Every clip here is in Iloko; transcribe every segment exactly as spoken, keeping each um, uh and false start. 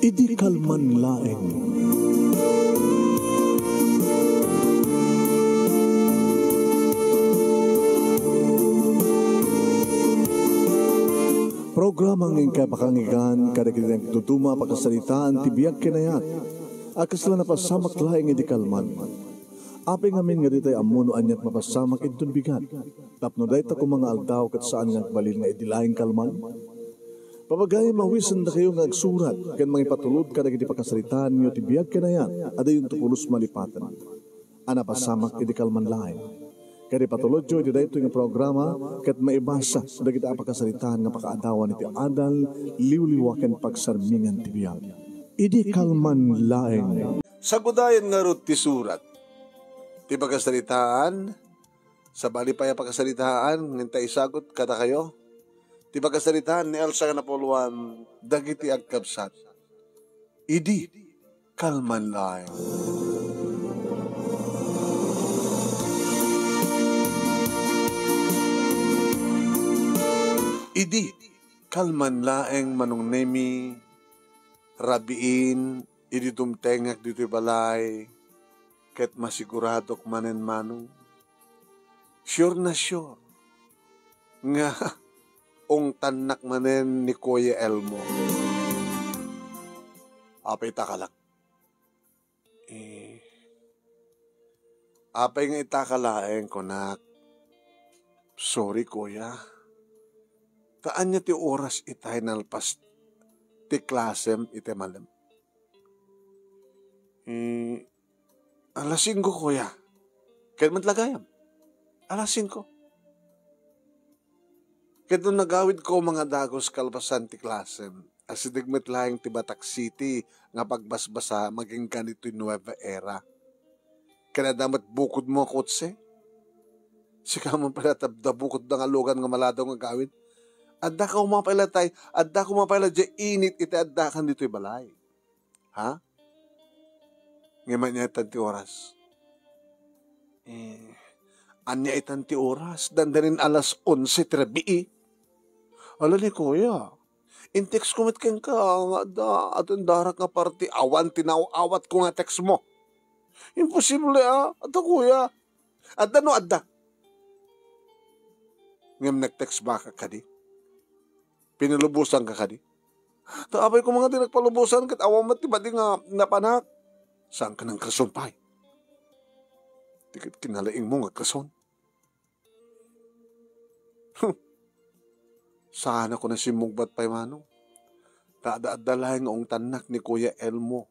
Idi kalman laeng. Programa nga inkay pakanggan kadagiti nagtutuma a pakasaritaan ti biag ken ayat a kasla napasamak laeng idi kalman. Apay ngamin nga ditay ammo no aniat mapasamak inton bigat? Tapno dayta koma nga aldaw ket saan nga agbalin nga idi laeng kalman? Papagayam, awisendakayo nga agsurat ken mangipatulod kadagiti pakasaritaanyo ti biag ken ayat a dayonto pulos malipaten a napasamak idi kalman laeng. Ket ipatulodyo iti daytoy nga programa ket maibasa dagiti a pakasaritaan nga pakaadawan iti adal, liwliwa ken pagsarmingan ti biag. Idi kalman laeng. Sagudayen ngarud ti surat ti pakasaritaan. Sabali pay a pakasaritaan nga inta isagut kadakayo ti pakasaritaan ni Elsa nga napulwan dagiti agkabsat. Idi kalman laeng. Idi kalman laeng, Manong Nemi, rabiin idi dumtengak ditoy balay, ket masiguradok manen, Manong, sure na sure nga ungtannak manen ni Kuya Elmo. Apay itakalak? Eh, apay nga itaka laeng, kunak. Sorry, Kuya. Ta ania ti oras itay nalpas ti klasem iti malem? Eh, alas singko, Kuya. Ken met la gayam. Alas singko. Ket no nagawidko nga dagus kalpasan ti klasem, asideg met laeng ti Batac City nga pagbasbasa magangan ditoy Nueva Era. Ken adda met bukodmo a kotse. Sika man pay la ta adda bukodda nga lugan nga maladaw nga agawid. Adda koma pay la tay, adda koma pay la diay init iti addakan ditoy balay. Ha? Ngem ania itan ti oras? Eh, ania itan ti oras? Dandanin alas onse ti rabii. Ala ni Kuya, in-text ko met kenka nga adda atendarak nga party, awan ti naaw-awatko nga text mo. Imposible, a. Adda, Kuya. Adda no adda. Ngem nag-text back ka kadi? Pinalubosanka kadi? Ta apay koma nga di nagpalubosan ket awan met ti madi nga napanak. Saanka nagreson pay? Ti ket kinalaingmo nga agreson. Saanakon a simmungbat pay, Manong. Ta adda-adda laeng nga ungtannak ni Kuya Elmo.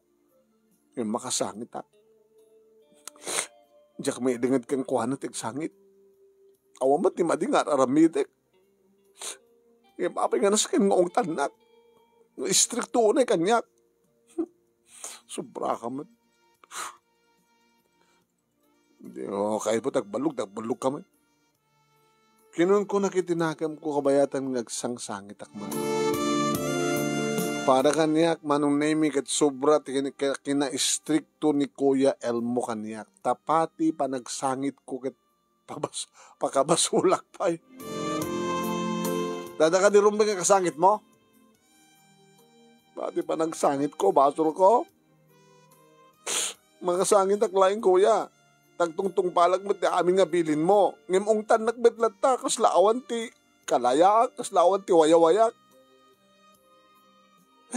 Ngem makasangitak. Diak maidengngeg kenkuana ti agsangit. Awan met ti madi nga ar-aramidek. Ngem apay nga nasken nga ungtannak? Nga istrikto unay kaniak. Sobraka met. Di, o, kayat mo, tagballog, tagballog ka met. Kinunkunak iti nakemko kabayatan nga agsangsangitak man. Para kaniak, Manong Nemi, ket sobra ti kin-, kin-, kinaistrikto ni Kuya Elmo kaniak. Ta pati panagsangitko ket pabas-, pakabasolak pay. Dada ka di rumbeng nga kasangitmo? Pati panagsangitko, basolko. Makasangitak laeng, Kuya. Tagtungtungpalak met ti amin nga bilinmo. Ngem ungtannak met latta, kasla awan ti kalayaak, kasla awan ti wayawayak.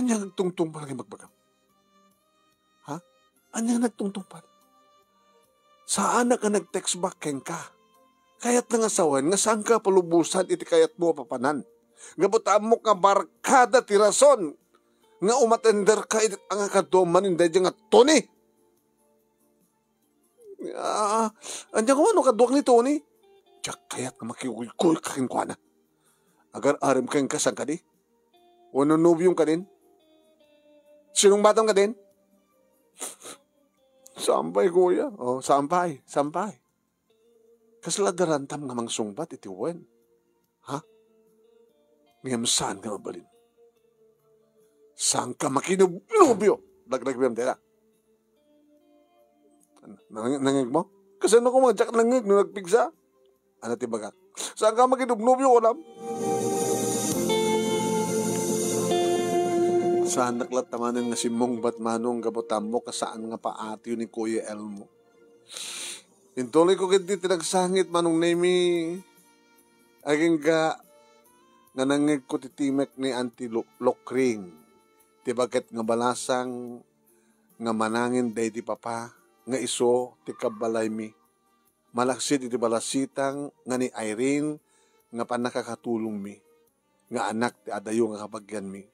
Ania nga agtungtungpal nga ibagbagam? Ha? Ania nga nagtungtungpal? Saanak a nag-text back kenka. Kayatna nga sawen nga saanka palubosan iti kayatmo a papanan. Gapu ta ammok nga barkada ti rason nga umatenderka iti nga kaduam manen daydiay nga Tony. Ah, ania koma no kaduak ni Tony? Diak kayat nga makiguygoyka kenkuana. Agar-arem kenka, saan kadi? Wenno nobiom kadin? Sinungbatam kadin? Saan pay, Kuya. O, saan pay, saan pay. Kasla darantam nga mangsungbat iti wen? Ha? Ngem saan nga mabalin? Saanka makinobnobio? Laglagipem dayta. Nang-, nangngegmo? Kasano koma diak nangngeg no nagpigsa? Ania ti ibagak? Saanka makinobnobio, kunam? Saanak latta manen nga simmungbat, Manong, gapu ta ammok a saan nga paatiyo ni Kuya Elmo. Intuloyko ketdi ti nagsangit, Manong Nemi. Agingga nga nangngegko ti timek ni Auntie Lo-, Lokring, ti baket nga balasang nga manangin daydi papa nga isu ti kabbalaymi, malaksid iti balasitang nga ni Irene nga pannakakatulongmi, nga anak ti adayo nga kabagianmi,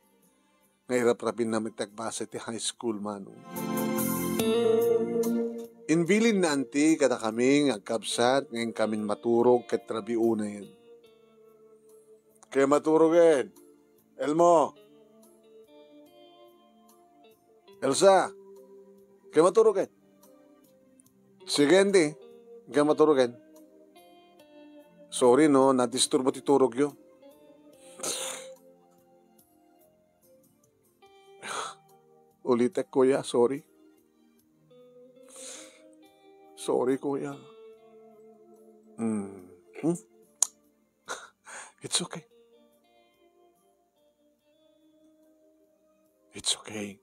nga iraprapinna met ti agbasa iti high school, Manong. Imbilin ni Auntie kadakami nga agkabsat nga inkamin maturog ket rabiunayen. Kaya maturogen, Elmo. Elsa, kaya maturogen. Sige, Auntie. Kaya maturogen. Sorry, no, nadisturbo ti turogyo. Ulitek, Kuya, sorry. Sorry, Kuya. Hmm. Hmm? It's okay. It's okay.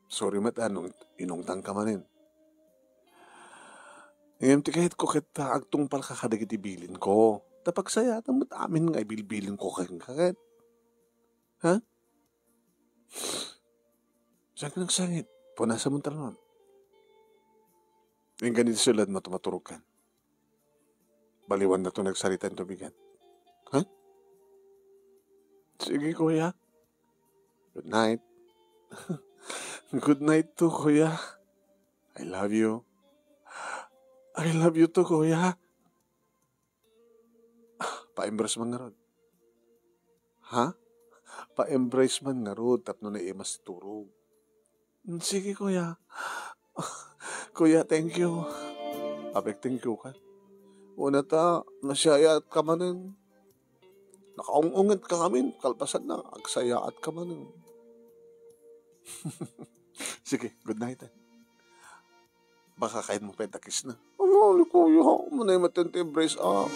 Sorry met, ah, no inungtanka manen. Ngem ti kayatko ket ta agtungpalka kadagiti bilinko. Ta pagsayaatan met amin nga ibilbilinko kenka ket. Ha? Saan ka nagsangit? Punasan mo talaman. Inggani ti sulad mo, tumaturog kan. Baliwan na to nagsarita in tubigan. Ha? Sige, Kuya. Good night. Good night too, Kuya. I love you. I love you too, Kuya. Pa-embrace man ngarud. Ha? Pa-embrace man ngarud tapno naimas ti turog. "Mm, sige, Kuya. Kuya, thank you." Apek, thank you ka. Una ta, nasiayaat ka manen. Nakaung-unget ka ngamin, kalpasan na, agsayaat ka manen. Sige, good night, eh. Baka kain mo pa ita kiss na. Ano, ni Kuya, manay matente brace up.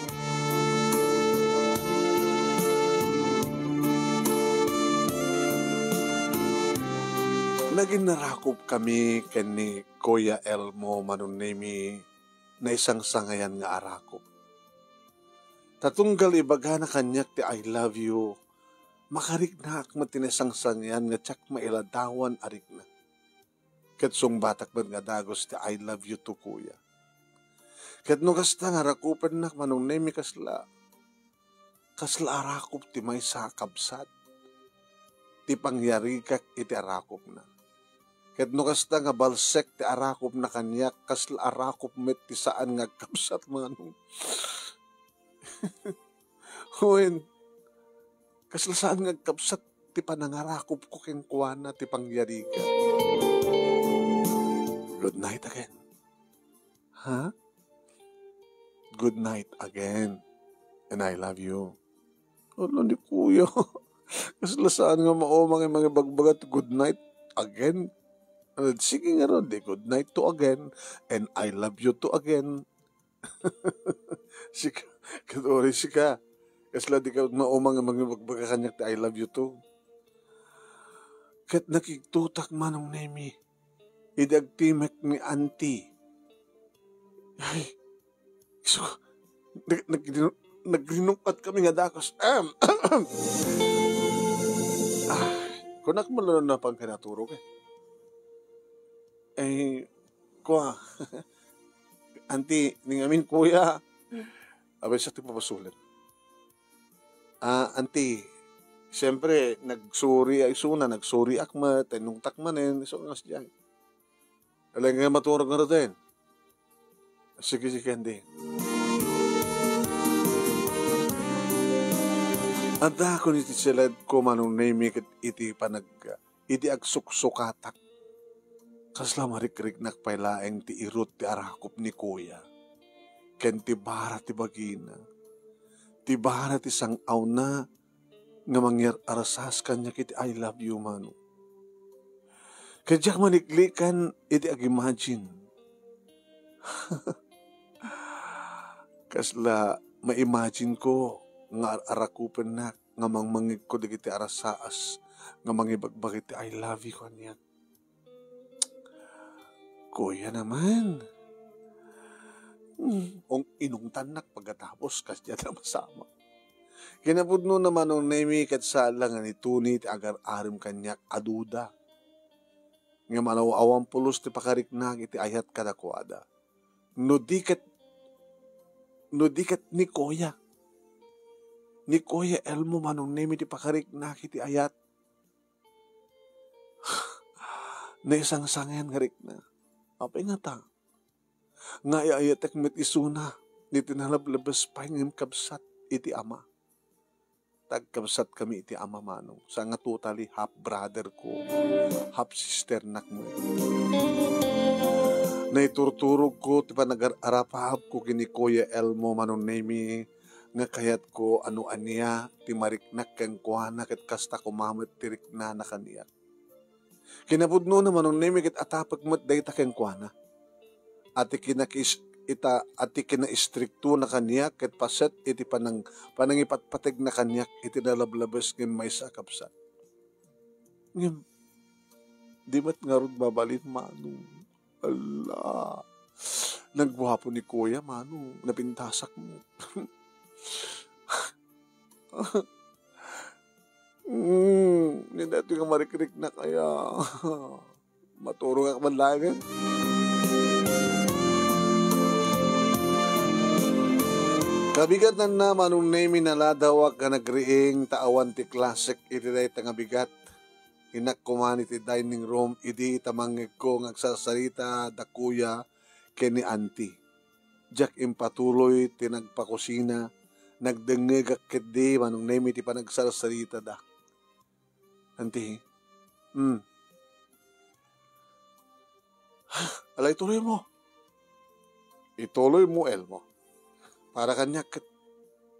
Naging narakop kami ken ni Kuya Elmo, Manong Nemi, naisangsangayan nga arakop. Ta tunggal ibagana kaniak ti "I love you," makariknaak met ti naisangsangayan nga diak mailadawan a rikna. Ket sungbatak met nga dagus ti "I love you too, Kuya." Ket no kasta nga rakupennak, Manong Nemi, kasla, kasla arakop ti maysa a kabsat ti pangyarigak iti arakopna. Ket no kasta nga balsek ti arakopna kaniak, kasla arakop met ti saan nga agkabsat, Manong. Wen, kasla saan nga agkabsat ti panangarakopko kenkuana ti pangyarigan. Good night again. Ha? Good night again. And I love you. Ala ni Kuya. Kasla saan nga maumang nga mangibagbaga ti good night again. Ah, sige ngarud, di good night to again. And I love you to again. Sika, kaduri sika. Kasla di ka maumang nga mangibagbaga kaniak ti "I love you too." Ket nakigtotak, Manong Nemi, idi agtimek ni Auntie. Ay, isu, nag-, nagdinu-, nagrinungkat kami nga dagus. Ahem. Ah, kunak mo lang na pangkanaturog, eh. Eh, Kua, Auntie, ning amin, Kuya. Abay, sa ti papasulem. Ah, Auntie, siyempre, nagsuri ay suna, nagsuriak met, tinungtak manen, isu nga sdiay. Alay nga maturog nga ruten. Sige, sige, Auntie. Adda kun iti siledko, Manong Nemi, ket iti panag-, idi agsuksukatak, kasla marikriknak pay laeng ti irut ti arakop ni Kuya, ken ti bara ti bagina, ti bara ti sang-awna nga mangyar-arsas kaniak iti "I love you, Manong." Ket diak maliklikan iti ag-imagine. Kasla ma-imagine ko nga ar-arakupennak nga mangmangegko dagiti arsaas nga mangibagbagi ti "I love you" kaniak. Kuya naman. Hmm, ong-, inungtannak pagkatapos, kasdiay a masamak. Kinapudnona, Manong Nemi, ket saan la nga ni Tony ti agar-arem kaniak a duda. Ngem alaw-awan pulos ti pakariknag iti ayat kadakuada. No di ket, no di ket ni Kuya, ni Kuya Elmo, Manong Nemi, ti pakariknag iti ayat. Naisangsangen nga rikna. Apay ngata? Nga ay-ayatek met isuna, ni ti nalablabes pay ngem kabsat iti ama. Tagkabsatkami iti ama, Manong. Saan nga totally half brother ko, half sister nak met. Naiturturog ko ti panagar-arapaap ko ken ni Kuya Elmo, Manong Nemi, nga kayat ko a no ania ti mariknak kenkuana ket kasta koma met ti riknana kaniak. Kinapudnona, Manong Nemi, ket atapek met dayta kenkuana. A ti kinakis-, ita, a ti kinaistriktona kaniak ket paset iti panang-, panangipatpategna kaniak iti nalablabes ngem maysa a kabsat. Ngem, di met ngarud mabalin, Manong. Ala, nagguapo ni Kuya, Manong. Napintasak met. Mm, ni daytoy nga marikriknak aya. Maturogak man laengen. Kabigatanna, Manong Nemi, naladawak nga nagriing ta awan ti klasek iti dayta nga bigat. Innak koma iti dining room idi ta mangngegko nga agsarsarita da Kuya ken ni Auntie. Diak impatuloy ti nagpakusina, nagdengngegak ketdi, Manong Nemi, ti panagsarsaritada. Auntie. Hmm. Ala, ituloymo. Ituloymo, Elmo. Para kaniak ket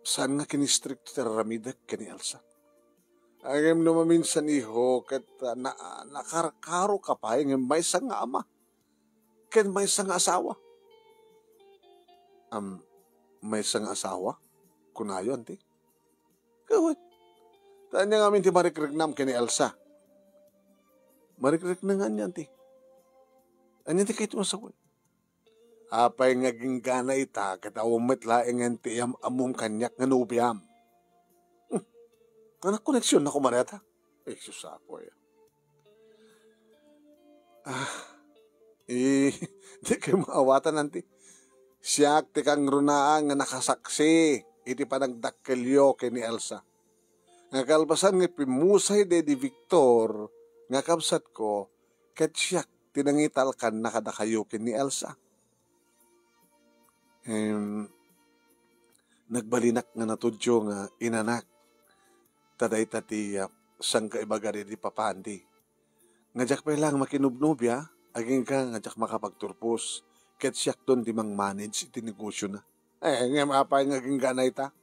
saan nga kinistrikto ti raramidek ken ni Elsa. Ngem no maminsan, iho, ket, ah, na-, nakarkaroka pay ngem maysa nga ama ken maysa nga asawa. Am, maysa nga asawa? Kunayo, Auntie? Gawet. Ta ania ngamin ti marikriknam ken ni Elsa? Marikrikna nga ania, Auntie? Ania ti kayatmo a sawen? Apay nga agingga ita, ket awan met laengen ti iyam-ammom kaniak nga nobiam. Hmm. Nga nagkoneksion na koma dayta? Ay, sus, Apo, eh. Ah, eh, di kayo maawatan, Auntie. Siak ti kangrunaan nga nakasaksi iti panagdakkelyo ken ni Elsa. Nga kalpasan nga pimmusay daydi Victor nga kabsatko, ket siak ti nangitalkanna kadakayo ken ni Elsa. Em, nagbalinak nga natudyo nga inanak, ta dayta ti, ah, sangkaibaga daydi papaandi. Nga diak pay laeng makinobnobia, agingga nga diak makapagturpos, ket siakton ti mang-manage iti negosiona. Eh, ngem apay nga agingga ita?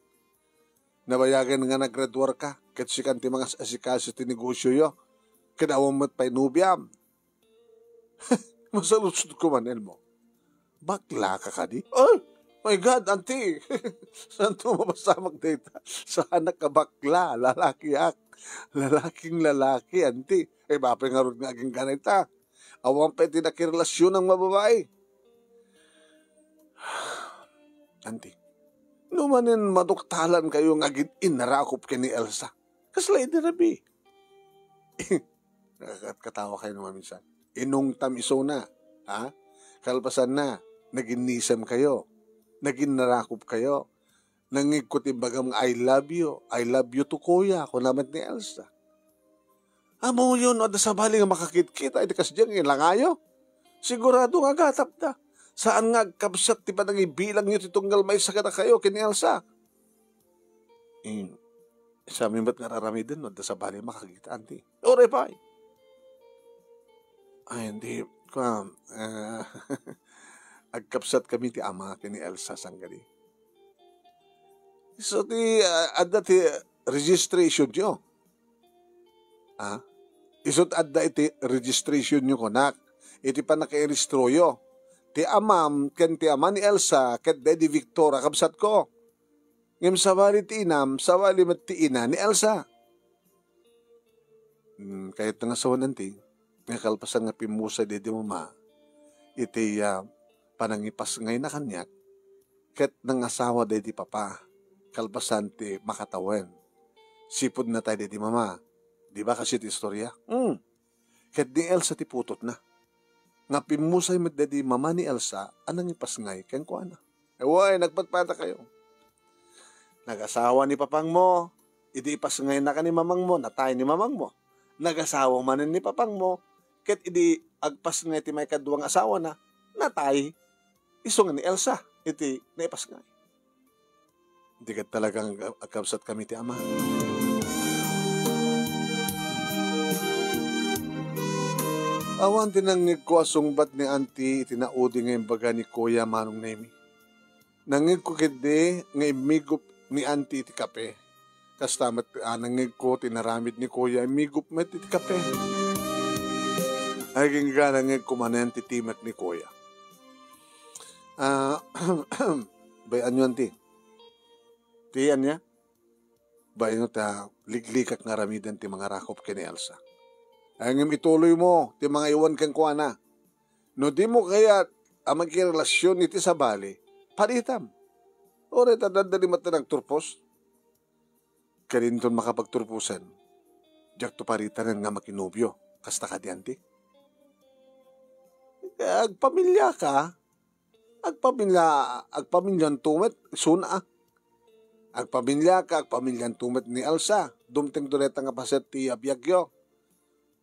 Nabayagen nga naggraduarka, ket sikan ti mangas-asikaso ti negosioyo, ket awan met pay nobiam. Masaludsodko man, Elmo. Baklaka kadi? Oh, my God, Auntie! Saanto mapasamak dayta? Saanak a bakla, lalakiak. Lalaking lalaki, Auntie. Eh, apay ngarud nga agingga ita? Awan pay ti nakirelasionang mababai. Auntie, no manen maduktalankayo nga agin-innarakop ken ni Elsa, kasla idi rabii? Kat-, katawa kayo no maminsan. Inungtam isuna, ha? Kalpasanna, naginnisemkayo, naginnarakopkayo. Nangngegko ti imbagam nga, "I love you, I love you to, Kuya," kuna met ni Elsa. Ammoyo no adda sabali nga makakitkita iti kasdiay nga ilangayo? Sigurado nga agatapda. Saan nga agkabsat ti panangibilangyo ti tunggal maysa kadakayo ken ni Elsa. Eh, saan met nga ar-aramiden no adda sabali nga makakita, Auntie. Uray pay. Ay, hindi. Kuan, ah, agkabsat kami ti ama ken ni Elsa sangkadi. So, ti, ah, adda ti registrationyo. Ah? Isu ti adda iti registrationyo, kunak. Iti pannakairegistroyo. Ti amam ken ti ama ni Elsa ket daydi Victor a kabsatko. Ngem sabali ti inam, sabali met ti ina ni Elsa. mm, kayatna nga sawen, anti, nga kalpasan nga pimmusay daydi mama iti, ah, panangipasngayna kaniak, ket nangasawa daydi papa, kalpasan ti makatawen. Sipud natay daydi mama. Di ba kastoy ti istoria? Hmm. Ket ni Elsa ti putotna. Nga pimmusay met daydi mama ni Elsa a nangipasngay kenkuana. Wen, nagpatpatakayo. Nagasawa ni papangmo, idi ipasngaynaka ni mamangmo, natay ni mamangmo. Nagasawa manen ni papangmo, ket idi agpasngay ti maikadua nga asawana, natay. Isu nga ni Elsa iti naipasngay. Di ket talaga nga agkabsat kami ti ama. Awan ti nangngegko a sungbat ni Auntie iti naudi nga imbaga ni Kuya Manong Nemi. Nangngegko ketdi nga immigup ni Auntie iti kape. Kasta met a nangngegko ti inaramid ni Kuya, immigup met iti kape. Agingga nangngegko manen ti timek ni Kuya. Ah, bay-anyo, Auntie. Ti ania? Bay-anyo ta ligligak nga aramiden ti mangarakop ken ni Elsa. Ay, ngem ituloymo ti mangaywan kenkuana. No dimo kayat a makirelasion iti sabali, paritam. Uray ta daddali met ti nagturpos. Ket inton makapagturposen, diakto paritanen nga makinobio. Kasta kadi, Auntie? Agpamiliaka. Agpamilya, agpamilyanto met, isuna, ah. Agpamilyaka, agpamilyanto met ni Elsa. Dumtengto dayta nga paset ti biagyo.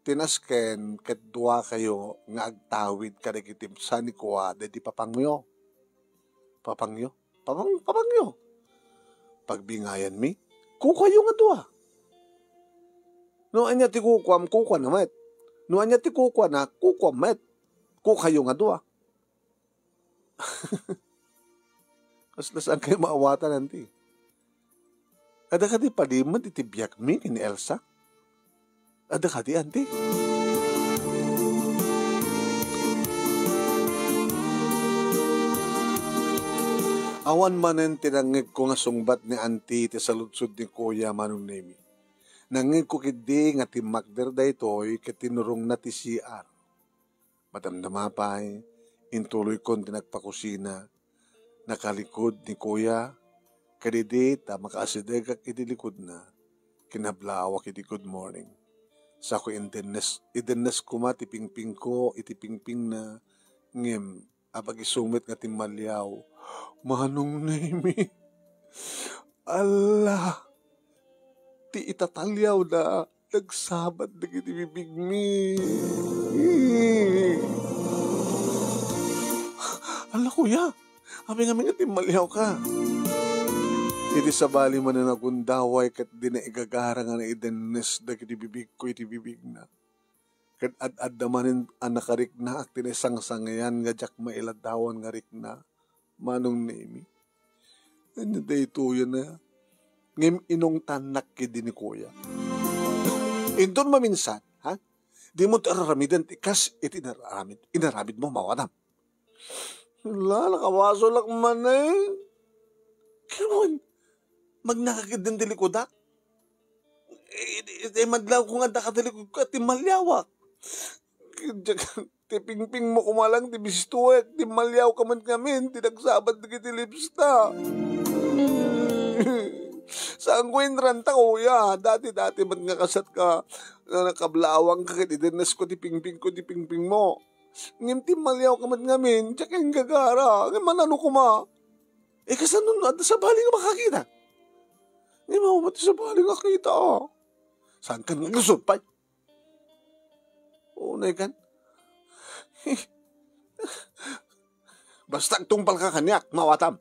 Ti nasken ket duakayo nga agtawid kadagiti sanikua daydi papangyo. Papangyo? Papang-, papangyo. Pagbingayanmi, kukuayo nga dua. No ania ti kukuam, kukuana met. No ania ti kukuana, kukuam met. Kukuayo nga dua. Kasla saan kayo maawatan, Auntie? Adda kadi palimed iti biagmi ken ni Elsa? Adda kadi, Auntie? Awan manen ti nangngegko nga sungbat ni Auntie iti saludsod ni Kuya Manong Nemi. Nangngegko ketdi nga timmakder daytoy ket tinurongna ti C R. Madamdama pay, intuloykon ti nagpakusina. Nakalikod ni Kuya, ket idi ta makaasidegak iti likudna, kinablawak iti good morning. Sako indennes, idennes koma ti pingpingko iti pingpingna, ngem apag-isu met nga timmaliaw. Manong Nemi, Allah! Ti itataliawda, nagsabat dagiti bibigmi. Ala, kuya, apay ngamin nga timmaliawka? Iti sabali manen a gundaway ket di naigagara nga naidennes dagiti bibigko iti bibigna. Ket ad-adda manen a nakariknaak ti naisangsangayan nga diak mailaddawan nga rikna. Manong Nemi. Ania daytoyen a? Ngem inungtannak ketdi ni kuya. Inton maminsan, ha? Dimo ti ar-aramiden ti kas iti inaramid, inaramidmo, mawatam. Ala, nakabasolak manen. Ket wen, magnaka ketdin ti likudak. Iti, iti madlaw ko nga adda ka ti likudko, timmaliawak. Diak, ti pingpingmo koma lang ti bistoek, timmaliawka met ngamin, ti nagsabat dagiti lipsta. Saanko inranta, kuya. Dati-dati met nga kasatka, nga nakablawangka ket idennesko ti pingpingko, ti pingpingmo. Ngem timmaliawka met ngamin, diak inggagara. Ngem manano koma? Eh, kasano no adda sabali nga makakita? Ngem awan met ti sabali nga kita, ah. Saankan nga agsumpay? Unay kan? Basta agtungpalka kaniak, mawatam.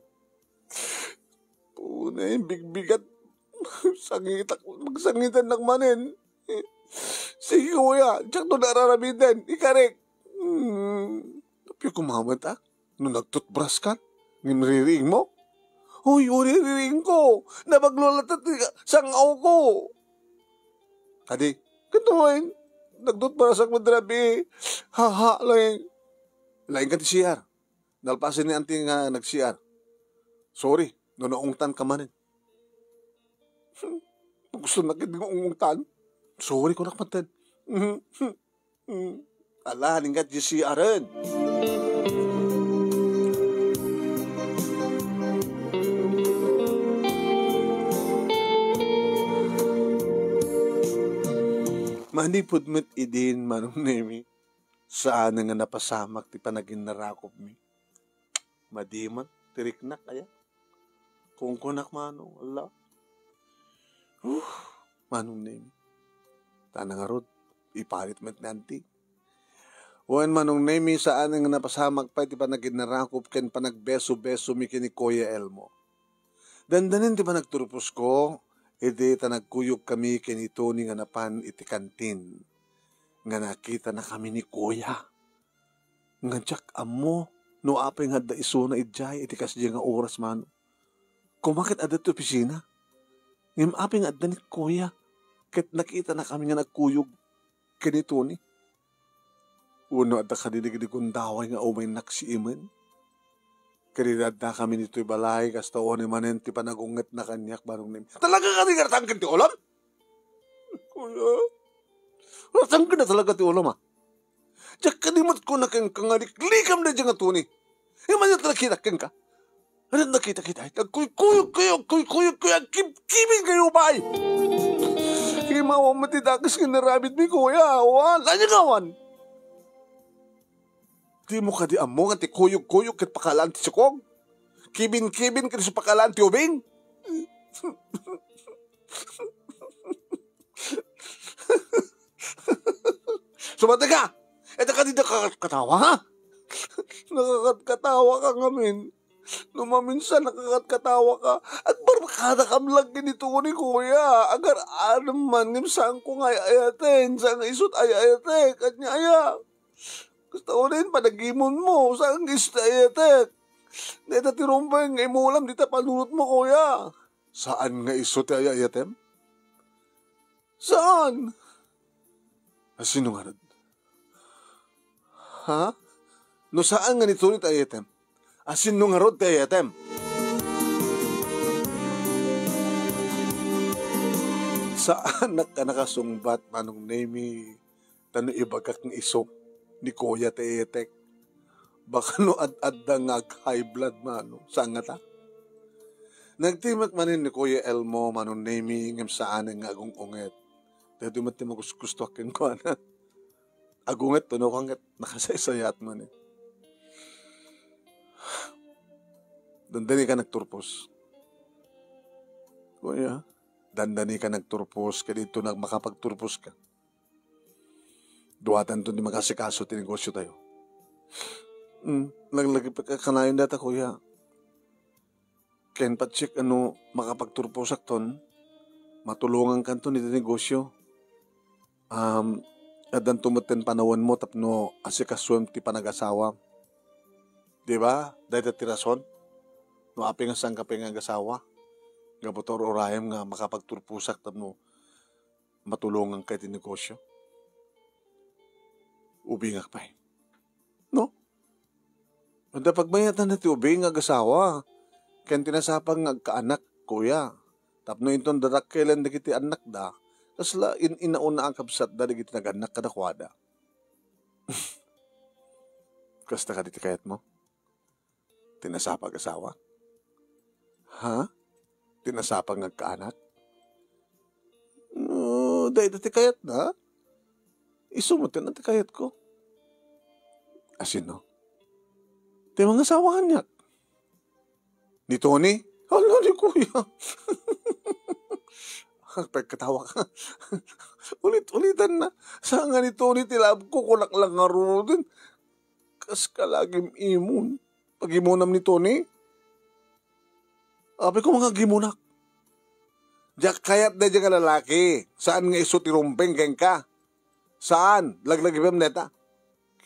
Unay, bigbigat. Sangitak, magsangitannak manen. Sige, kuya, diakto ar-aramiden. Ikarik. Hmm. Apay, kumamat, ah? No nagtutbras ka, ngem ririingmo? Hoy, uri ririingko. Nabaglo latta ti sang-awko. Kadi, ket wen, nagtutbrasak met rabii. Haha, laeng. Laeng ka ti C R. Nalpasen ni Auntie nga nag-C R. Sorry, no naungtanka manen. Hmm, gusto na ketdi nga ungtan. Sorry, kunak manen. Ala, ingat di C R-en. Manipud met idin, Manong Nemi, saan nga napasamak ti panaginnarakupmi. Madi man, ti riknak, aya. Kunkunak, Manong, ala. Huh, Manong Nemi. Tana ngarud, iparit met ni Auntie. Wen, Manong Nemi, saan nga napasamak pay ti panaginnarakop ken panagbeso-besomi ken ni Kuya Elmo. Dandanin ti panagturposko, idi ta nagkuyogkami ken ni Tony nga napan iti kantin, nga nakitanakami ni Kuya. Nga diak ammo no apay nga adda isuna idiay iti kasdiay nga oras, Manong. Koma ket adda ti opisina. Ngem apay nga adda ni Kuya ket nakitanakami nga nagkuyog ken ni Tony. Wenno adda kadi dagiti gundaway nga umay naksiimen? Ket idi addakami ditoy balay, kasta unay manen ti panagungetna kaniak, Manong Nemi. Talaga kadi nga ratangken ti ulom? Kuya, ratangken na talaga ti ulom, a. Diak kadi met kuna kenka nga liklikam daydiay nga Tony. Ngem ania ti nakitak kenka? Ania ti nakitak ita? Agkuykuyogkayo, agkuykuyogkayo, agkibkibinkayo pay. Imaw met ti dakes nga inaramidmi, kuya. Awan, ania nga awan? Dimo kadi ammo nga ti kuyogkuyog ket pakalaan ti sikog? Kibinkibin ket isu pakalaan ti ubing? Sumatek ka! Ita kadi nakakatkatawa, ha? Nakakatkatawa ka ngamin. No maminsan nakakatkatawa ka, agbarbakadakam lang ken ni Tony, kuya. Agar-aram man, ngem saanko nga ay-ayaten. Saan nga isut' ay-ayatek. Ania aya? Kasta unin, panagimonmo. Saan nga isut' ay-ayatek. Dayta ti rumbeng nga imulam dita panunotmo, kuya. Saan nga isu ti ay-ayatem? Saan? A, sino ngarud? Ha? No saan nga ni Tony ti ay-ayatem, a, sino ngarud ti ay-ayatem? Saanak a nakasungbat, Manong Nemi. Ta no ibagak nga isu ni Kuya ti ay-ayatek, baka no ad-adda nga ag-high blood, Manong. Saan ngata? Nagtimek manen ni Kuya Elmo, Manong Nemi, ngem saanen nga agung-unget. Daytoy met ti makuskustuak kenkuana. Agunget, tunokan ket nakasaysayat manen. Dandani ka nagturpos. Kuya, dandani ka nagturpos, ket dito nag-, makapagturpos ka. Duatanton ti makasikaso ti negosyo tayo. Mm, laglagi pa kanayon data, kuya. Ken patsik, ano, makapagturposakton, matulongankanton iti negosyo. Um, addanto metten panawenmo tapno asikasuem ti panagasawa. Di ba? Dayta ti rason. No apay nga saan ka pay nga agasawa, gapu ta ur-urayem nga makapagturposak tapno matulonganka iti negosyo. Ubingak pay. No? Adda pagmayatan ti ubing nga agasawa ken ti nasapa nga agkaanak, kuya. Tapno inton dadakkelen dagiti annakda, kasla in-inauna a kabsatda dagiti nagannak kadakuada. Kasta kadi ti kayatmo? Ti nasapa nga asawa? Ha? Ti nasapa nga agkaanak? No, dayta ti kayatna. Isu met ti kayatko. A sino? Ti mangasawa kaniak. Ni Tony? Hala, ni Kuya. Pagkatawa ka. Ulit-ulitan na. Saan nga ni Tony ti love ko, kunak lang ngaruden. Kas ka lagim imon. Pagimonam ni Tony? Apay ko, mangagimunak. Diak kayat daydiay nga lalaki. Saan nga isu ti rumbeng kenka? Saan? Laglagipem dayta.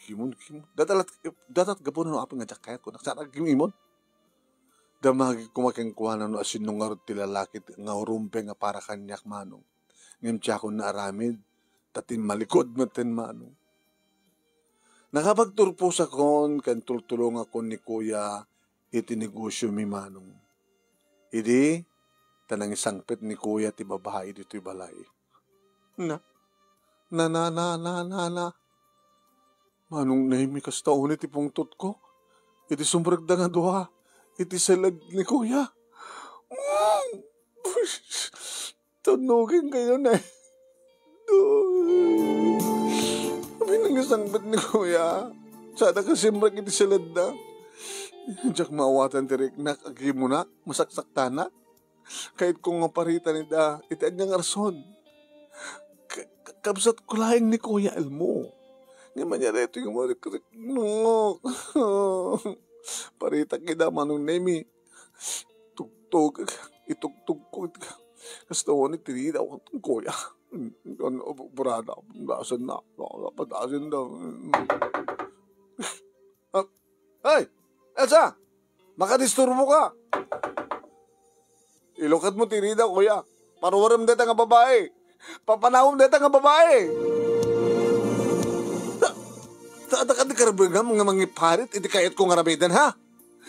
Gimon, gimon. Datat, datat gapu no apay nga diak kayat ko. Saan nga gimon? Damagik koma kenkuana no asino ngarud ti lalaki ti, nga rumbeng nga para kaniak, Manong. Ngem diakon naaramid, ta timmalikod metten, Manong. Nakapagturposakon ken tultulongakon ni Kuya iti negosyomi, Manong. Idi, ta nangisangpet ni Kuya ti babai ditoy balay. Na, Na, na, na, na, na, na. Manong Nemi, kasta unay ti pungtotko iti sumrekda nga dua iti siled ni Kuya. Mm. Tunugenkayo, ne. Amin nga sangpet ni Kuya, sada ka simrek iti siledda. Diak maawatan ti riknak, agimonak, masaksaktanak. Kayatko nga paritan ida iti ania nga rason. Ka-, ka-, kabsatko laeng ni Kuya Elmo. Ngem ania daytoy nga marikriknak? Paritak ida, Manong Nemi. Tugtog, itugtogko iti, kasta unay ti rida, Kuya. Ano, burada, padasenna, padasenna. Ah, hey! Elsa! Makadisturbo ka! Ilukatmo ti rida, Kuya. Paruarem dayta nga babai. Papanawem dayta nga babai. Ta, ta, ta, kadi karbengam nga mangiparit iti kayatko nga aramiden, ha?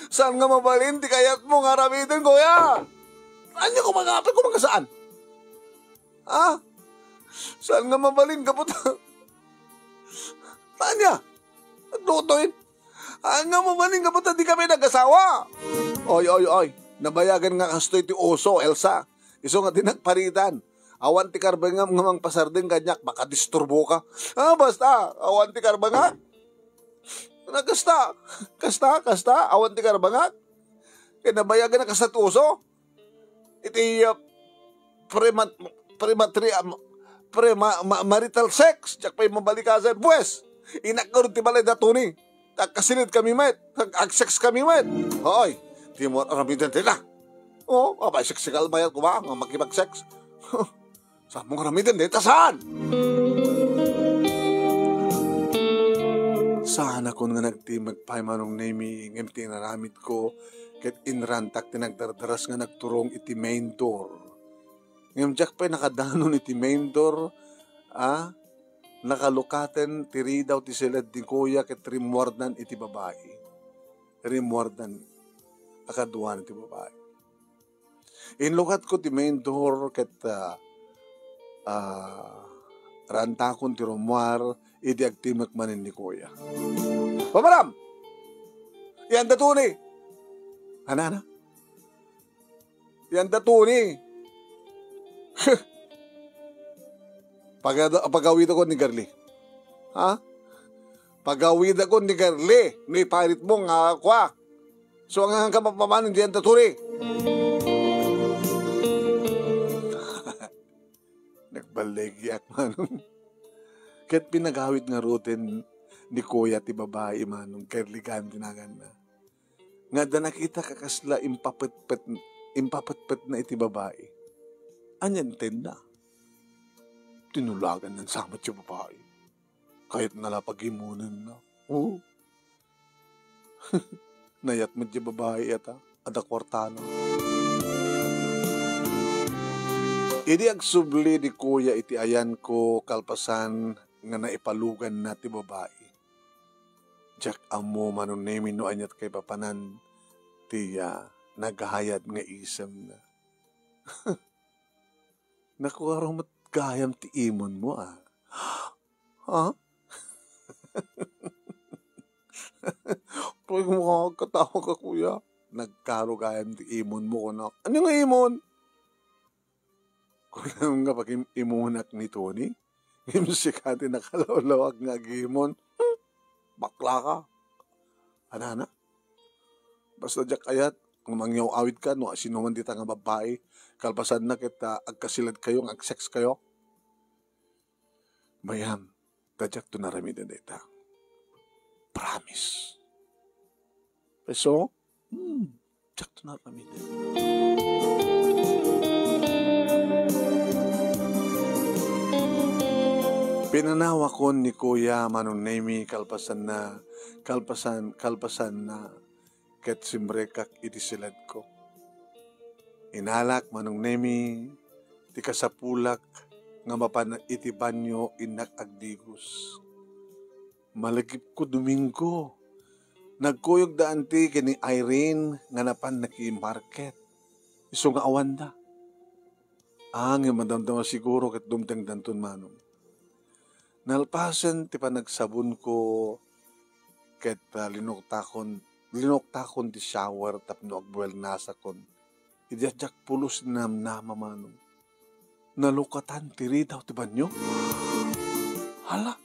Saan nga mabalin ti kayatmo nga aramiden, Kuya? Ania ko mangapay ko mga saan? Ha? Saan nga mabalin, kapot? Ania? Aglutoy? Ania mabalin, kapot, a di kami nag-asawa? Oy, oy, oy. Nabayagan nga kastoy ti uso, Elsa. Isu nga di nagparitan. Awan ti karbengam nga mangpasardeng kaniak, makadisturbo ka. Ah, basta, awan ti karbengak. Na kasta, kasta, kasta, awan ti karbengak. Kay nabayagan na kasta ti uso. Iti, ah, prema-, prematri-, ah, prema-, ma-, marital sex, diak pay mabalikasan. Pues, inak ngarud ti balay da Tony. Agkasiled kami met, ag-, ag-sex kami met. Hoy, di mo aramiden dita. Oh, abay, sexy kalbayat ko ba nga makipag-sex? Saan mo aramiden dita, saan? Saan akon nga nagtimmek pay, Manong Nemi, ngem ti inaramid ko, ket inrantak ti nagdardaras nga nagturong iti main door. Ngem diak pay nakadanon iti main door, a, nakalukaten ti ridaw ti siled ni Kuya ket rimmuardan iti babai. Rimmuardan a kaduana ti babai. Inlukatko ti main door ket, ah, ah, rantakon ti rummuar idi agtimmek manen ni Kuya. Pamaram! Yan da Tony! Anana? Yan da Tony. Pagada-, pagawidakon ni Garli. Ha? Pagawidakon ni Garli. No iparit mo nga kua. So, ang, ang kapapaman, hindi yan da Tony. Nagballegiak, Manong. Ket pinagawid ngaruden ni Kuya ti babai, Manong, Garli gayam ti naganna. Nga adda nakita a kasla impapetpet-, impapetpetna iti babai. Ania intedna? Tinulagan nan samet ti babai. Kayatna la pagimonenna. Oo. Nayat met ti babai ita. Adda kuartana. Idi agsubli ni Kuya iti ayanko kalpasan nga naipaluganna ti babai. Diak ammo, Manong Nemi, no aniat kaipapanan ti, ah, nagayad nga isemna. Nakuaro met gayam ti imonmo, a. Ha? Pay mo ka, agkatawa ka, kuya. Nagkaro gayam ti imonmo, kunak. Ania nga imon? Kunam nga pagim-, imunak ni Tony? Ngem sika ti nakalawlawag nga agimon. Hmm, bakla ka. Anana? Basta diak kayat nga mangyaw-awid ka no sino man dita nga babbai, kalpasanna ket, ah, agkasiled kayo nga agsex kayo. Mayam, ta diakto naramiden dayta. Promise. Peso? Hmm, diakto naramiden. Pinanawakon ni Kuya Manong Nemi kalpasanna, kalpasan, kalpasanna, ket simrekak iti siledko. Inalak, Manong Nemi, ti kasapulak nga mapan iti banio innak agdigos. Malagipko Domingo. Nagkuyog da anti ken ni Irene nga napan nakimarket. Isu nga awanda. Ah, ngem madamdama siguro ket dumtengdanton, Manong. Nalpasen ti panagsabonko ket, ah, linuktakon, linuktakon ti shower tapno agbuelnasakon. Idi diak pulos namnama, Manong, nalukatan ti ridaw ti banio. Hala!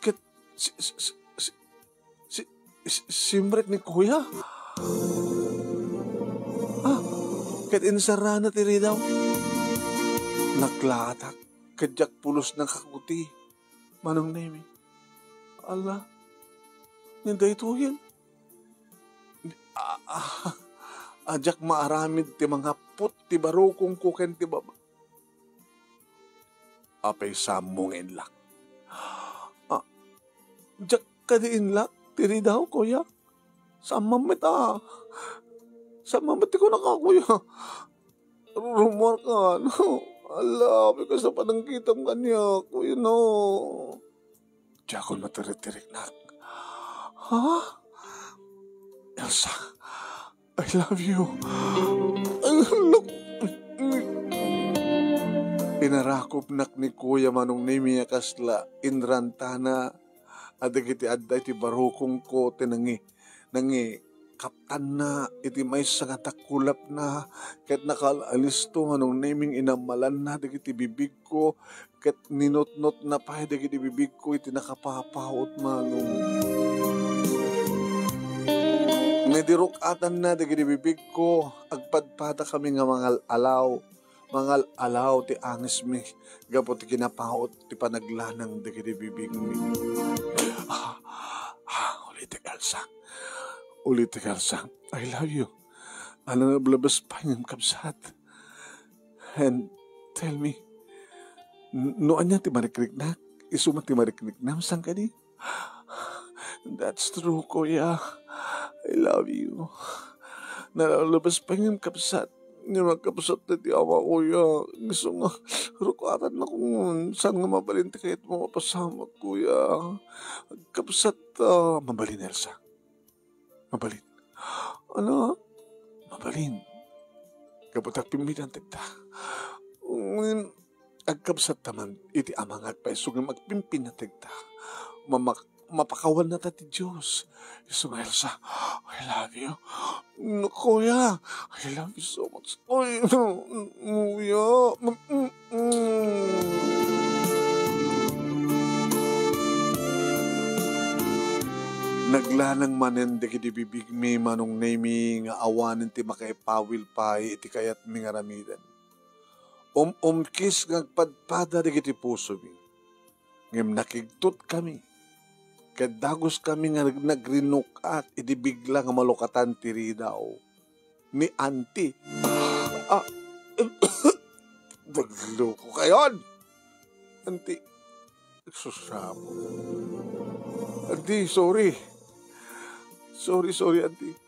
Ket si, si, si, si, si, si, simrek ni Kuya. Ah, ket insarana ti ridaw. Naglaatak ket diak pulos nakakuti, Manong Nemi. Ala, ni daytoyen. Ah, ah, a diak maaramid ti mangappot ti barukongko ken ti baba. Apay, saanmo nga inlak? Ah, diak kadi inlak ti ridaw, Kuya. Saan man met a. Saan man met ti kunaka, Kuya. Rummuarka, no? Ala, apay, kasta panangkitam kaniak, Kuya, no? Diakon matirik-tiriknak. Ha? Elsa, I love you. Ay, look. Inarakupnak ni Kuya Manong Nemi a kasla inrantana a dagiti adda iti barukongko ti nangi-, nangikaptanna iti maysa nga dakulapna, ket nakaal-alisto Manong Nemi nga inammalanna dagiti bibigko, ket ninutnotna pay dagiti bibigko iti nakapapaut, Manong. Nga idi ruk-atanna dagiti bibigko, agpadpadakami nga mangal-alaw. Mangal-alaw ti angismi gapu ti kinapaut ti panaglanang dagiti bibigmi. Ah, ah, ulitek, Elsa. Ulitek, Elsa. I love you. Ania, nalablabas pay ngem, kabsat. And tell me, n-, no ania ti marikriknak, isu met ti marikriknam, saan kadi? That's true, Kuya. I love you. Nalablabas pay ngem, kabsat. Ngem agkabsat ti ama, Kuya. Isu nga, ruk-atanna kung saan nga mabalin ti kayatmo a mapasamak, Kuya. Agkabsat, ah, mabalin, Elsa. Mabalin. Ania? Mabalin. Gapu ta agpimpinategta. Ngem, agkabsatta man iti ama nga agpayso ngem agpimpinategta. Mamak-, mapakawannata ti Dios. Isu nga, Elsa, I love you. No, Kuya, I love you so much. Ay, no, no, Kuya. Mm, mm, mm. Naglanang manen dagiti bibigmi, Manong Nemi, nga awanen ti makaipawil pay iti kayatmi nga aramiden. Um-umkis nga agpadpada dagiti pusomi. Ngem nakigtotkami, ket daguskami nga nag-, nagrinuk-at iti bigla nga malukatan ti ridaw ni Auntie. Ah, nagluko kayon! Auntie, susam. Auntie, sorry. Sorry, sorry, Auntie.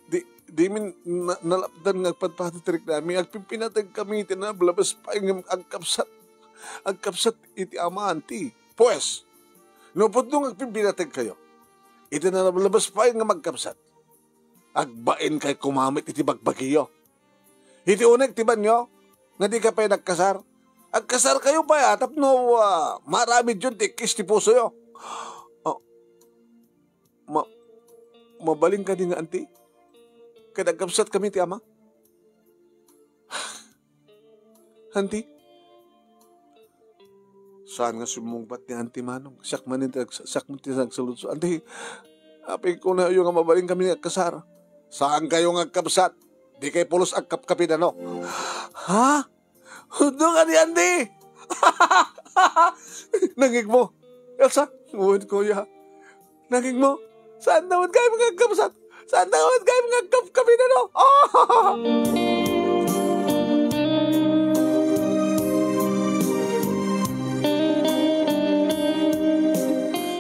Di, dimin na-, nalapdan nga agpadpada ti riknami. Agpipinategkami iti nalablabas pay ngem agkabsat. Agkabsat iti ama, Auntie. Pues, no pudno nga agpipinategkayo, iti nalablabas pay ngem agkabsat, agbainkayo koma met iti bagbagiyo. Iti uneg ti banyo, nga dika pay nagkasar, agkasarkayo pay, a, tapno, a, maaramidyon ti ikkis ti pusoyo. A, ma-, mabalin kadi nga, Auntie? Ket agkabsatkami ti ama? Auntie? Saan nga simmungbat ni Auntie Manong? Siak man ti nag-, siak man ti nagsaludso. Auntie, apay, kunayo nga mabalinkami nga agkasar. Saankayo nga agkabsat. Dikay pulos agkapkapin, no? Ha? Hudno kadi, Auntie? Nangigmo. Elsa, wen, Kuya. Nangigmo. Saan naman kayo nga agkabsat? Saan naman kayo nga agkapkapin, no?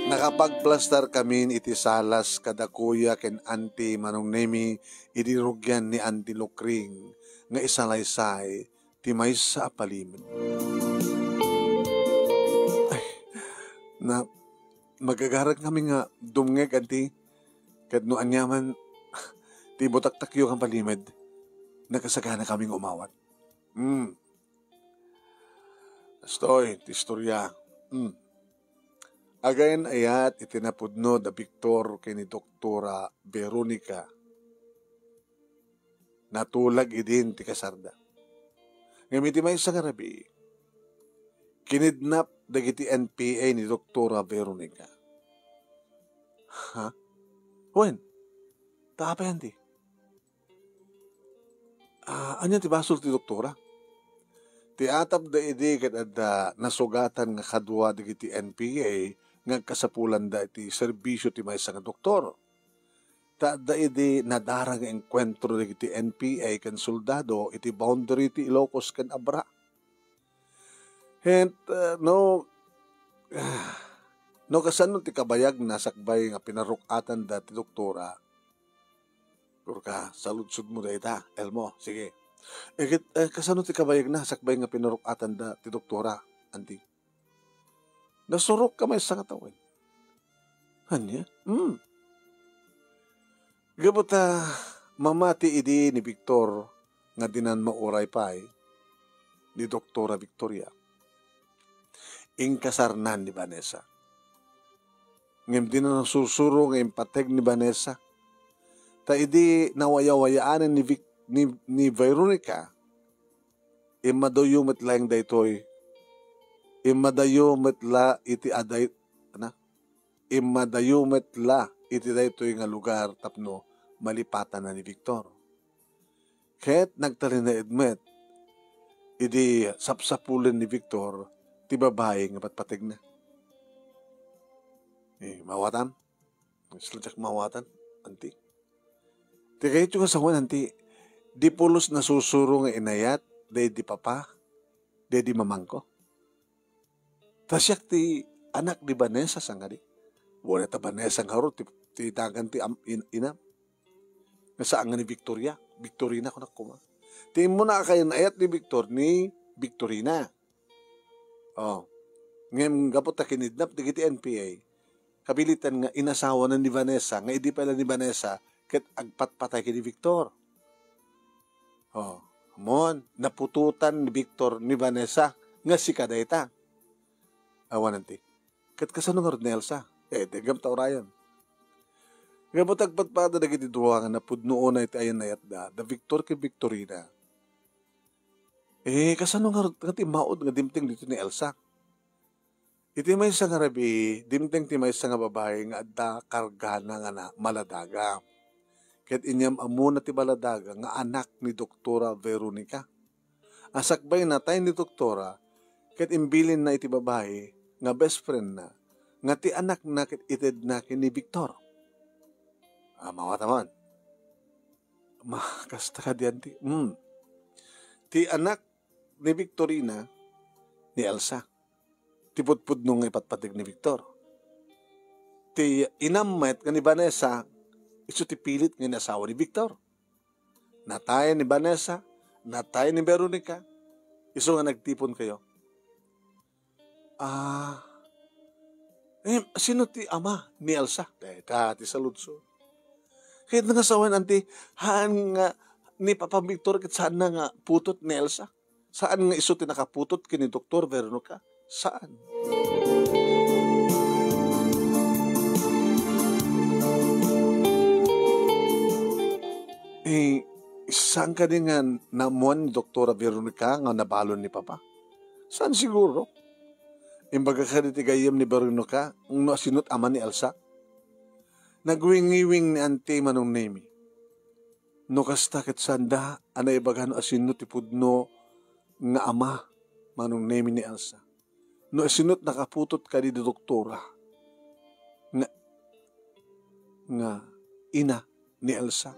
Nakapagplastar kamin iti salas kada Kuya ken Auntie Manong Nemi idi rugian ni Auntie Lukring nga isalaysay ti maysa a palimed. Ay, na, magagaran kami nga dumngeg, Auntie, ket no aniaman ti ibutaktakyo nga palimed, nakasagana kami nga umawat. Hmm. Kastoy ti istorya. Hmm. Agayan-ayat iti napudno da Victor ken ni Doktora Veronica. Natulag idin ti kasarda. Ngem iti maysa nga rabii, kinidnap dagiti N P A ni Doktora Veronica. Ha? Wen, ta apay anti? Ah, ania ti basol ti doktora? Ti atapda idi ket adda nasugatan nga kadua dagiti N P A nga agkasapulanda iti serbisio ti maysa nga doktor. Ta adda idi nadara nga engkuentro dagiti N P A ken soldado iti boundary ti Ilocos ken Abra. Ket, ah, no, no kasano ti kabayagna sakbay nga pinaruk-atanda ti doktora? Purka, saludsodmo dayta, Elmo. Sige. Eh, ket, eh, kasano ti kabayagna sakbay nga pinaruk-atanda ti doktora, anti? Nasurok ka maysa nga tawen. Ania? Hmm. Gapu ta mamati idi ni Victor nga dinan mauray pay ni Doktora Victoria. Inkasarna ni Vanessa. Ngem dina nasursuro nga impateg ni Vanessa. Ta idi nawayawayaanen ni Vic-, ni, ni Veronica, immadayo met laeng daytoy. Immadayo met la iti aday-, na? Immadayo met la iti daytoy nga lugar tapno malipatanna ni Victor. Ket nagtalinaed met idi sapsapulen ni Victor ti babai nga patpategna. Eh, mawatam? Sila diak mawatan, anti. Ti kayatyo nga sawen, anti, di pulos nasusuro nga inayat, daydi papa, daydi mamangko. Ta siak ti anak ni Vanessa, sangadi. Wala ta Vanessa nga aro, ti, ti dagan ti am-, in-, inam. Nga saan nga ni Victoria, Victorina, kunak kuma. Ti immuna a kainayat ni Victor, ni Victorina. Oh. Ngem gapu ta kinidnap dagiti N P A, kabilitan nga inasawanan ni Vanessa, nga idi pay la ni Vanessa, ket agpatpatay ken ni Victor. Oh. Ammon, naputotan ni Victor ni Vanessa, nga sika dayta. Awanen ti. Ket kasano ngarud ni Elsa? Eh, dengngem ta urayen. Gapu ta agpatpatay dagiti dua nga napudno unay ti ayan-ayatda, da Victor ken Victorina. Eh, kasano ngarud nga timmaud nga dimteng ditoy ni Elsa? Iti maysa nga rabii, dimteng ti maysa nga babai nga adda kargana nga na-, maladaga. Ket inyam-ammona ti maladaga nga anak ni Doktora Veronica. A sakbay natay ni Doktora, ket imbilinna iti babai nga best friendna, nga ti anakna ket itedna ken ni Victor. Ah, mawat aman. Ma, kasta kadi anti. Hmm. Ti anak ni Victorina, ni Elsa. Ti pudpudno nga ipatpateg ni Victor. Ti inam met nga ni Vanessa, isu ti pilit nga inasawa ni Victor. Natay ni Vanessa, natay ni Veronica, isu nga nagtipon kayo. Ah, eh, sino ti ama ni Elsa? Dayta ti saludsod. Ket nga sawen, anti, haan nga ni Papa Victor ket saan na nga putot ni Elsa? Saan nga isu ti nakaputot ken ni Doktor Veronica? Saan? Eh, saan kadi nga naammuan ni Doktora Veronica nga nabalon ni Papa? Saan siguro? Imbaga kadi ti gayyem ni Veronica no asino't ama ni Elsa? Nagwingiwing ni Auntie Manong Nemi. No kasta ket saanda a naibaga no asino ti pudno nga ama, Manong Nemi, ni Elsa. No asino't nakaputot kadi di doktora nga, nga ina ni Elsa.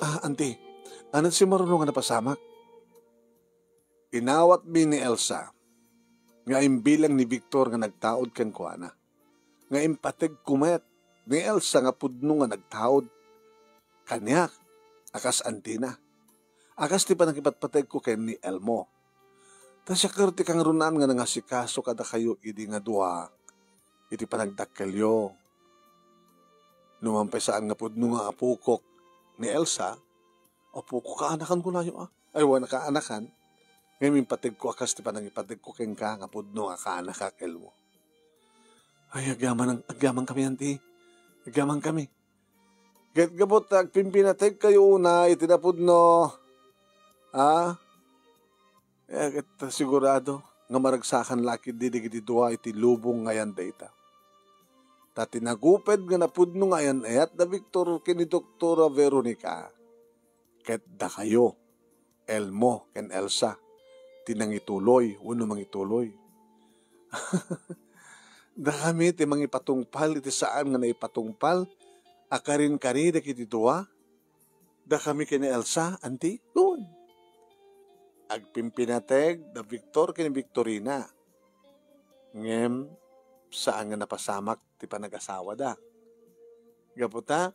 Ah, Auntie, ania ti simaruno nga napasamak? Inawatmi ni Elsa nga imbilang ni Victor nga nagtaud kenkuana, nga impategko met ni Elsa nga pudno nga nagtaud kaniak a kas antina, a kas ti pannakipatpategko ken ni Elmo. Ta siak ngarud ti kangrunaan nga nangasikaso kadakayo idi nga dua iti panagdakkelyo. No man pay saan nga pudno nga apokok ni Elsa, apokok, kaanakan kunayo, a? Ay, wen, kaanakan. Ngem impategko a kas ti panangipategko kenka nga pudno nga kaanakak, Elmo. Ay, agyaman, agyaman kami, anti. Agyaman kami. Ket gapu ta agpimpinategkayo una iti napudno, a? Eh, ket sigurado nga maragsakan la ketdi dagiti dua iti lubong nga ayan dayta. Ta ti naguped nga napudno nga ayan-ayat da Victor ken ni Doktora Veronica, ket dakayo, Elmo ken Elsa, ti nangituloy wenno mangituloy. Dakami ti mangipatungpal iti saan nga naipatungpal a karinkari dagiti dua. Dakami ken ni Elsa, anti? Wen. Agpimpinateg da Victor ken ni Victorina. Ngem saan nga napasamak ti panagasawada. Gapu ta,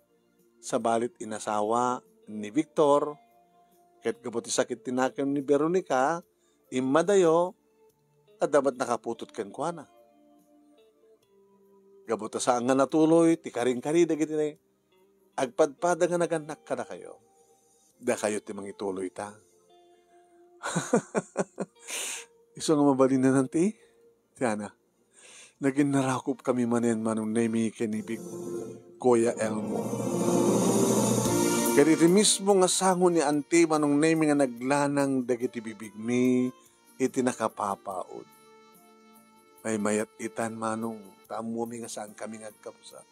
sabali ti inasawa ni Victor, ket gapu ti sakit ti nakem ni Veronica, immadayo, adda met nakaputot kenkuana. Gapu ta saan nga natuloy ti karinkari dagiti agpadpada nga nagannak kadakayo. Dakayo ti mangituloy ta. Isu nga mabalin na nanti, ti ana. Nagin narakop kami manen Manong Nemi ken ni Big Kuya Elmo. Ket iti mismo nga sango ni Anti Manong Nemi nga naglanang dagiti bibigmi iti nakapapaod. Ay, mayat itan, Manong, ta ammomi nga saan kami nga agkabsat.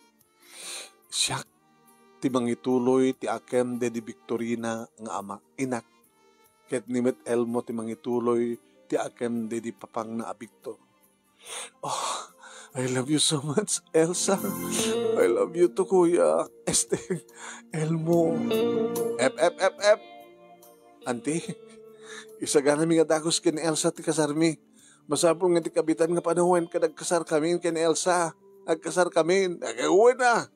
Siak ti mangituloy ti akem daydi Victorina nga ama, inak, ket ni met Elmo ti mangituloy ti akem daydi papangna a Victor. Oh, I love you so much, Elsa. I love you too, Kuya. Este, Elmo. Ep, ep, ep, ep. Anti, isaganami nga dagus ken Elsa ti kasarmi. Masapul nga ti kabitan nga panawen ket agkasar kami ken Elsa. Agkasar kami. Agawin na.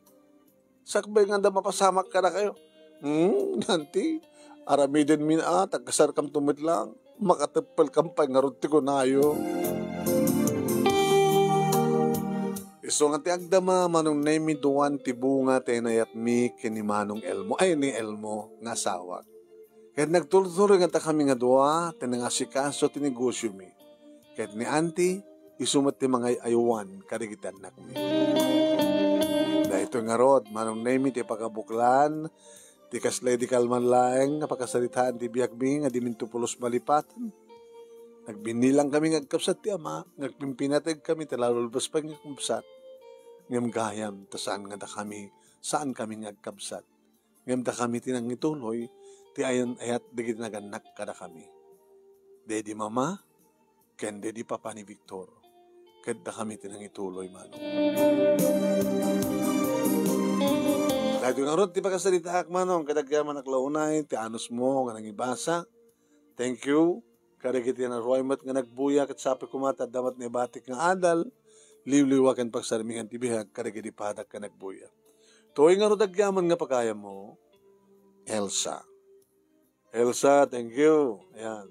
Sakbay nga adda mapasamak kadakayo. Hmm, Anti, aramiden min a, tagkasar kam tumit lang. Makateppel kam pay ngarud ti kunayo. Isu nga ti agdama, Manong Nemi, duan ti bunga ti inayatmi ken ni Manong Elmo, ay, ni Elmo nga asawak. Ket nagturtuloy nga dakami nga dua ti nangasikaso ti negosiomi. Ket ni Anti, isu met ti mangay-aywan kadagiti annakmi. Daytoy ngarud, Manong Nemi, ti pakabuklan ti kasla idi kalman laeng nga pakasaritaan ti biagmi nga diminto pulos malipaten. Nagbinnilang kami nga agkabsat ti ama, nga agpimpinateg kami ti lalulbes pay nga agkabsat. Ngem gayam, ta saan nga dakami, saan kami nga agkabsat. Ngem dakami ti nangituloy ti ayan-ayat dagiti nagannak kadakami. Daydi mama, ken daydi papa ni Victor. Ket dakami ti nangituloy, Manong. Daytoy ngarud ti pakasaritaak, Manong, ket agyamanak la unay ti anusmo nga nangibasa. Thank you. Kadagiti naruay met nga nagbuya, ket sapay koma ta adda met naibatik nga adal, liwliwa ken pagsarmingan ti biag kadagiti padak nga nagbuya. Toy ngarud agyaman nga pagayammo, Elsa. Elsa, thank you. Ayan.